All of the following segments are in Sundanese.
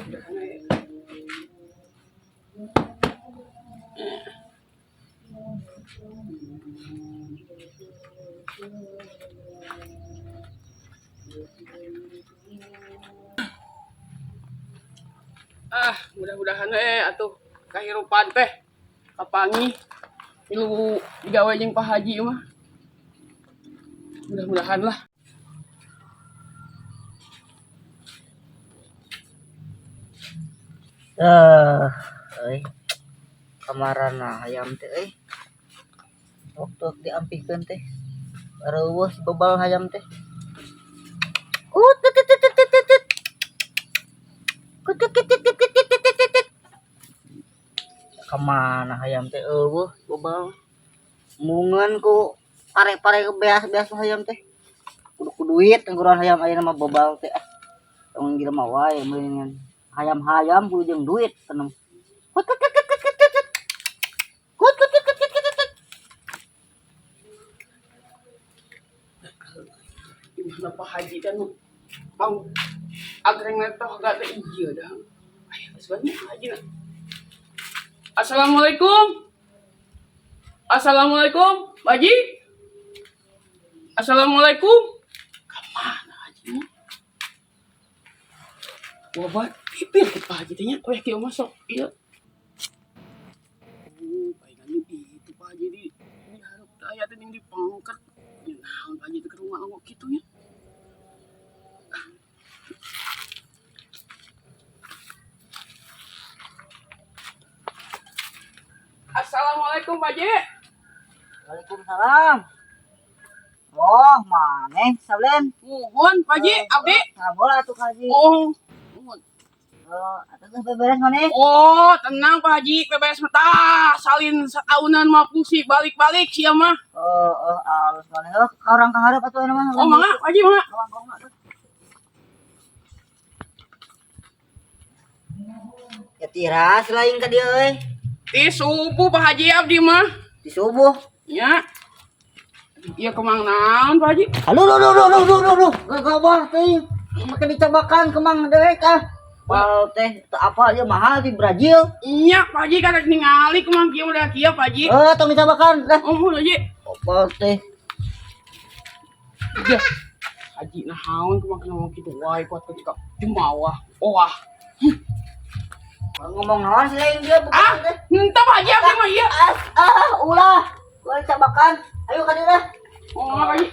Ah, mudah-mudahan atuh kahirupan teh kapanggih milu digawe jeung Pak Haji mah. Mudah-mudahan lah. Eh, euy. Kamarana hayam teh euy. Waktu diampikeun teh. Reuweuh si bebal hayam teh. Kut tut tut tut tut tut tut. Kut kut kut kut kut kut kut kut kut. Kamana hayam teh euweuh bebal. Mungan ku pare-pare beas-beas hayam teh. Kudu ku duit tengguran hayam ayeuna mah bebal teh ah. Tong jelema wae meureun hayam-hayam kudu jeung duit tenang. Kut kut kut kut kut kut kut. Kut kut kut kut kut kut kut. Gimana Pak Haji kan bang agreng teh gak teh iya dah. Ayo sebenarnya Pak Haji na. Assalamualaikum. Assalamualaikum, Pak Haji. Assalamualaikum. Kemana Haji? Bapak pipir ke Pak Haji teh nya weh kieu masuk. Iya. Oh, palingan itu Pak Haji di hareup teh aya teh di pengker. Ya naon Pak Haji teh ke rumah ngomong kitu nya. Assalamualaikum Pak Haji. Waalaikumsalam. Oh, maneh Sablen. Muhun Pak Haji, abdi. Nah, bola atuh Kak Haji. Oh, muhun. Oh, atuh geus beberes maneh. Oh, tenang Pak Haji, beberes mah tah, salin satahunan mah fungsi balik-balik sia mah. Oh, oh, alus maneh. Oh, ka urang ka hareup atuh mah. Oh, mangga Pak Haji, mangga. Mangga, mangga. Ya tiras lain ka dieu euy. Di subuh Pak Haji abdi mah. Di subuh. Ya. Iya kemang naon Pak Haji? Aduh, duh, duh, duh, duh, duh, duh, duh. Gagabah teuing. Make dicabakan kemang dewek ah. Wal teh teu apa ieu mahal di Brazil. Iya Pak Haji kan rek ningali kemang kieu udah kieu Pak Haji. Eh, tong dicabakan dah. Oh, Pak Haji. Opal teh. Iya. Haji naon kemang ngomong kitu wae kuat ketika jemawah. Wah. Ngomong naon sih lain dia bukan Ah, teh. henteu Pak Haji abdi mah ieu. Ah, ah, ulah. Gua dicabakan. Ayo ka dieu dah. Oh, Pak Haji.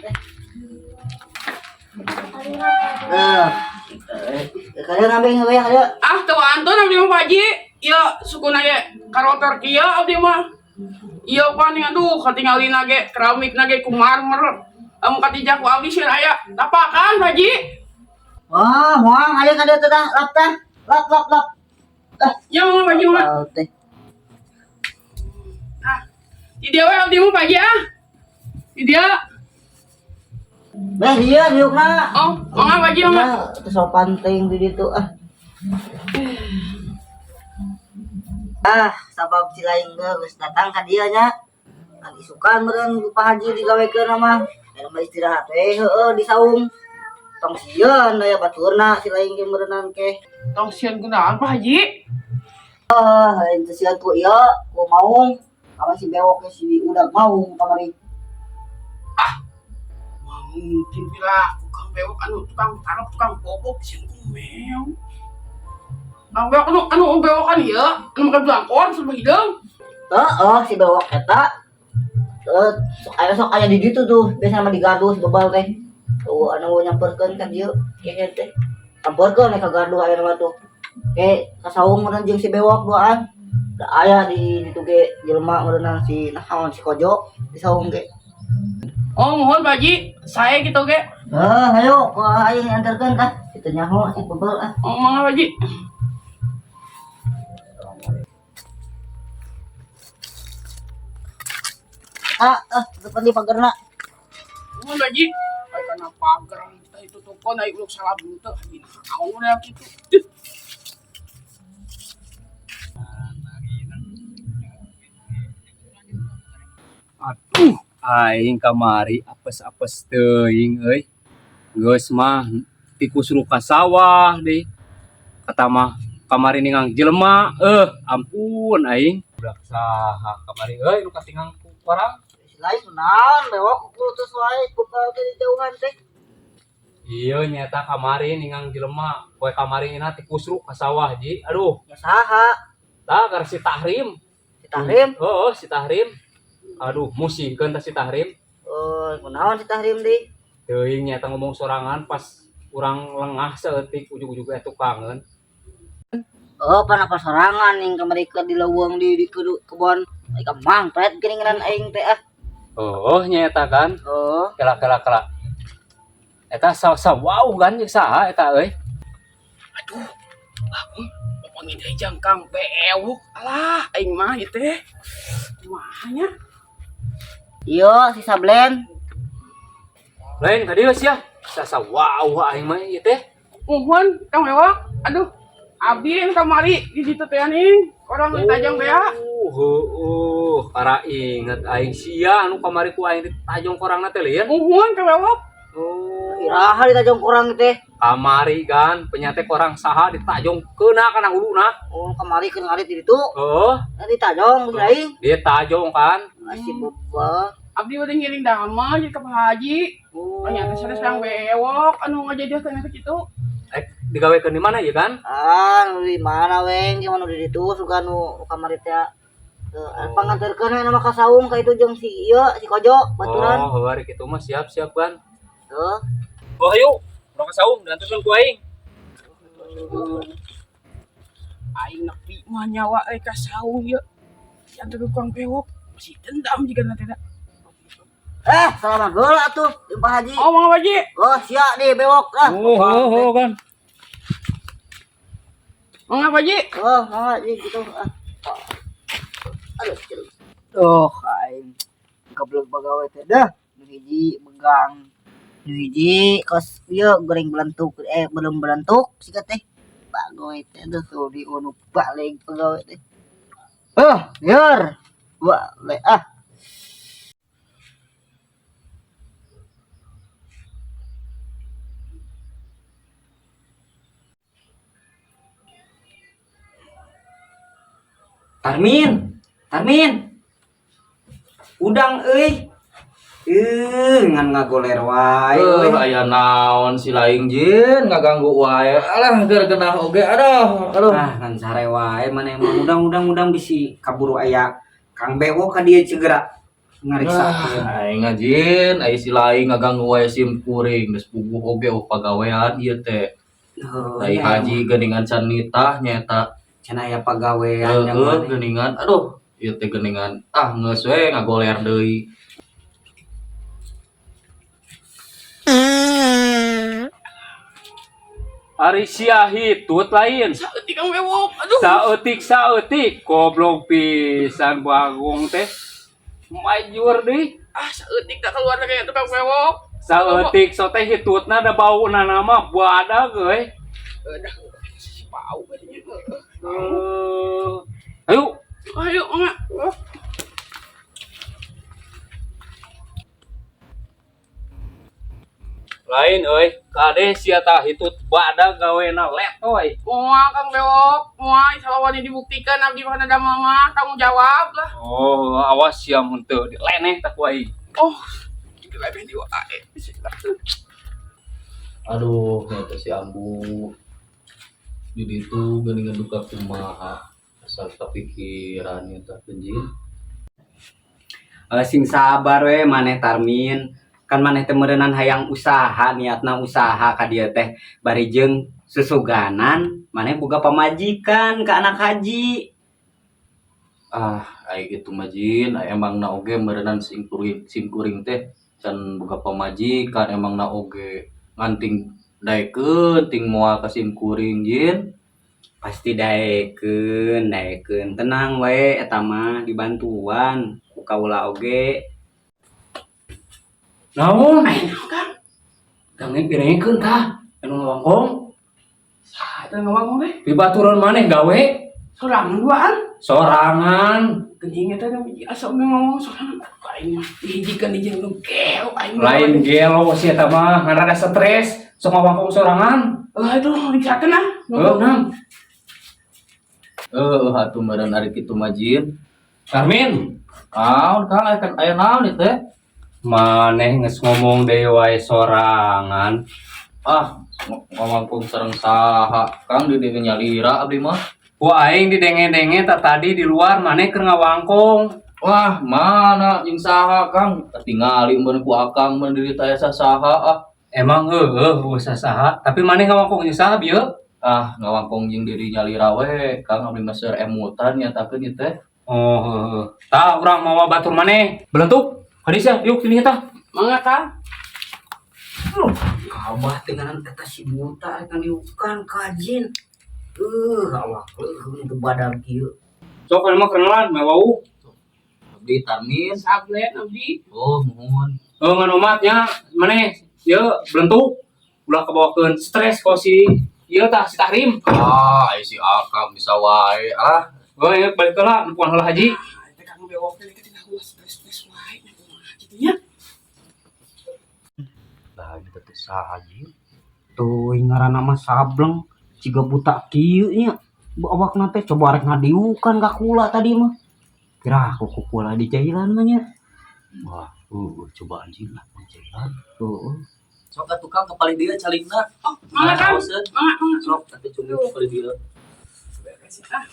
Eh, kalian ngambil we ka dieu. Ah, teu antun abdi mah Pak Haji. Ieu sukuna ge karotor kieu abdi mah. Ieu paning aduh katingalina ge keramikna ge ku marmer. Amun katijak ku abdi sieun aya tapakan Pak Haji. Wah, moang ayo ka dieu teh dah, lap tah. Lap lap lap. Ah, Ya mangga Pak Haji mangga. opal teh. Ah, di dia we abdi mah Pak Haji ah. Di dia. Beh, dia diukna. Oh, mangga Pak Haji mangga. Nah, teu sopan teuing di ditu ah. Ah, sabab si lain geus datang ka dieu nya. Kan isukan meureun ku Pak Haji digawekeun mah. Eta mah istirahat we heueuh di saung. Tong sieun aya baturna si lain ge meureunnan ke. Tong sieun kunaon Pak Haji? Ah, lain teu sieun ku ieu, ku maung. Kawan si bewok ge si udag maung kamari. Ah, mungkin pira tukang bewok anu tukang tarok tukang bobok sieun ku meong. Tukang bewok anu anu bewokan ieu, anu make blangkon sebelah hideung. Heeh, si bewok eta. Eh, sok aya sok aya di ditu tuh, biasa mah digaduh si bebal teh. Tuh anu nyamperkeun ka dieu, kehed teh. Samperkeun ka gaduh aya mah tuh. Ke ka saung meureun jeung si bewok duaan. Da aya di ditu ge jelema meureunna si naon si Kojo di saung ge. Oh, mohon Pak Haji, saya gitu ge. Heh, ayo ku aing anterkeun tah. Kitu nyaho si bebal ah. Oh, mangga Pak Haji. Ah, ah, depan di pagerna. Mohon Pak Haji. Ai kana pager teh itu toko naik uluk salah teu haji naon udah kitu. Aduh, aing kamari apes-apes teuing euy. Geus mah tikus ka sawah deui. Kata mah Kamari ningang jelema, ampun aing. Budak saha kamari euy nu katingang ku korang? Lain naon bewok kulutus wae ku teh di jauhan teh. Iya nyata kamari ningang jelema, poe kamari ina ti kusruk ka sawah ji. Aduh, Ya saha? tah gara si Tahrim. Si Tahrim. Oh, si Tahrim. Aduh, musingkeun tah si Tahrim. Oh, kunaon si Tahrim di? Teuing nyata ngomong sorangan pas urang lengah saeutik ujug-ujug aya tukangeun. Oh, pan apa sorangan yang kamari ke di leuweung di kebon. Ai mangpret geuningan aing teh ah. Oh, nyata kan. Oh, Kela kela kela. Eta sa sa wow kan jeung saha eta euy. Aduh, aku papanggih deui jeung Kang Bewok. Alah, aing mah ieu teh. Kumaha nya? Iya si Sablen. Lain ka dieu sia. Sa sa wow aing mah ieu teh. Muhun Kang Bewok. Aduh, abdi yang kamari di situ teh nih. Orang ditajong teh ya. Oh, heueuh, kara inget aing sia anu kamari ku aing ditajong korangna teh lieur. Muhun Kang Bewok. Oh, Iraha ditajong kurang teh. kamari kan penyate korang saha ditajong keuna kana huluna. Oh, kamari keur ngarit di ditu. Heuh, Ditajong ku aing. ditajong kan. Masih bebal. Abdi udah ngiring damel jadi ke Pak Haji. Oh. Ternyata serius Kang Bewok anu ngajadiakeun eta kitu. Eh, digawekeun di mana ieu kan? Ah, nu di mana weng, gimana nu di ditu suka nu kamari teh. Oh. Panganterkeun we nama ka saung ka itu jeung si ieu si Kojo baturan. Oh, heueuh ari kitu mah siap-siap kan. Tuh. Oh, ayo. Urang ka saung dianterkeun ku aing. Aing nepi mah nyawa euy ka saung ieu. Dianterkeun ku Kang Bewok. Masih dendam jiga nanti da. Eh, salaman heula atuh jeung Pak Haji. Oh, Mang Haji. Oh, sia nih bewok ah. Oh, oh, oh kan. Mang Haji. Oh, Mang Haji gitu ah. Aduh, cil. Tuh, aing goblok pagawe teh dah. Nu hiji begang. Nu hiji kos ieu goreng belentuk belum belentuk siga teh. Pagawe teh aduh tuh di unu balik pagawe teh. Oh, yor. Balik ah. Tarmin, Tarmin. Udang euy. Ngan ngagoler wae euy. Aya naon si laing jin ngaganggu wae. Alah keur genah oge aduh aduh. Ah, ngan sare wae maneh mah udang-udang-udang bisi kaburu aya Kang Bewok ka dieu segera ngariksa. Aing ngajin, aya si laing ngaganggu wae sim kuring geus puguh oge oh pagawean ieu teh. Heuh, Ai haji geuningan can nitah nyaeta. Cenah aya pagawean yang Heeh maneh. geuningan aduh ieu teh geuningan ah geus we ngagoler deui. Ari sia hitut lain. Saeutik Kang Bewok. Aduh. Saeutik saeutik goblok pisan bagong teh. Majur deui. Ah, saeutik tak keluar kayak tukang Bewok. Saeutik so teh hitutna da bauna nama badag euy. Udah, si bau katanya. Ayo, Ayo, enggak. Lain euy, kade sia tah hitut badag gawena letoy. Moal Kang Bewok, moal salawani dibuktikan abdi mah ada mama tanggung jawab lah. Oh, awas sia mun teu dileneh tah ku aing. Oh, itu lebih di wae. Aduh, nyata si Ambu. Di ditu geuningan duka kumaha. Asal kepikiran nyata jin. Sing sabar we maneh Tarmin. Kan maneh teh meureunan hayang usaha, niatna usaha ka dieu teh bari jeung susuganan maneh boga pamajikan ka anak haji. Ah, ai kitu mah jin, ai emang na oge meureunan sim kuring teh can boga pamajikan emang na oge nganting daekeun ting moal ka sim kuring jin. Pasti daekeun, daekeun. Tenang we eta mah dibantuan ku kaula oge. Naon? Kang. Dangen pirengekeun tah anu ngawangkong. Saha eta ngawangkong teh? Pibaturan maneh gawe Sorangan duaan. sorangan. Geuning eta nu asa oge ngomong sorangan. Aing mah dihijikeun di jeung nu gelo aing mah. Lain gelo si eta mah ngan rada stres sok ngawangkong sorangan. Lah itu dikirakeun ah. Heuh, nang. Heuh atuh meureun ari kitu mah, Jin. Tarmin, Naon, Kang, aya aya naon ieu teh? Maneh geus ngomong deui wae sorangan. Ah, ngomong sareng saha, Kang, di dieu nyalira abdi mah. Ku aing didenge-denge tak tadi di luar maneh keur ngawangkong. Wah, mana jeung saha, Kang? Katingali mun ku Akang mun diri teh aya saha ah. Emang heueuh usah saha, tapi maneh ngawangkong jeung saha bieu? Ah, ngawangkong jeung diri nyalira we, Kang, abdi mah seur emutan nyatakeun ieu teh. Oh, heueuh. Tah urang mawa batur maneh. Belentuk. Hadis ya, yuk sini tah. Mangga, Kang. Abah dengan eta si buta kan diukan kajin. Awak leuheung teu badan kieu. Sok kana mah kenalan, mewau. Abdi Tarmin. Sablen abdi. Oh, muhun. Oh, ngan omatnya maneh ieu belentuk. Ulah kabawakeun stres kok si ieu tah si Tahrim. Ah, ai si Akang bisa wae. Ah, Oh, ieu balik heula nempuan heula haji. Ah, teh Kang bewok teh ketinggalan stres-stres wae kumaha kitu nya. Lah ieu teh saha, Jin? Tuh ngaranna mah sableng ciga buta kieu nya. Bu awakna teh coba rek ngadiukan ka kula tadi mah. Kira aku ku kula di jailan mah nya. Wah, cobaan Jin lah, jalan. Heeh. Sok atuh, Kang, ke paling dieu calingna. Oh, mangga, Kang. Haoseun. Mangga, mangga. Sok atuh cumi ke paling dieu. Ah.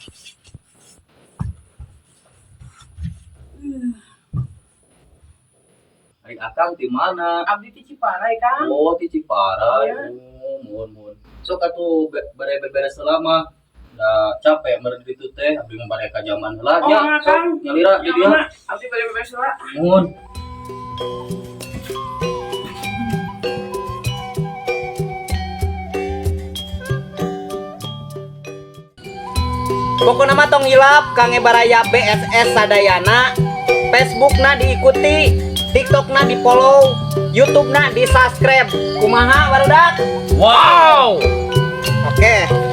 Ari Akang di mana? Abdi ti Ciparai, Kang. Oh, di Ciparai. Iya. Oh, muhun muhun. Sok atuh bere beberes selama. Da capek meureun ditu teh, abdi mah bade ka jaman heula Oh, nya. mangga, Sok Kang. nyalira di Ya, dieu. mangga. Abdi bade beberes heula. Muhun. Pokokna mah tong hilap Kang Baraya BSS Sadayana, Facebookna diikuti, TikTokna di follow, YouTubena di subscribe. Kumaha, barudak? Wow. Oke.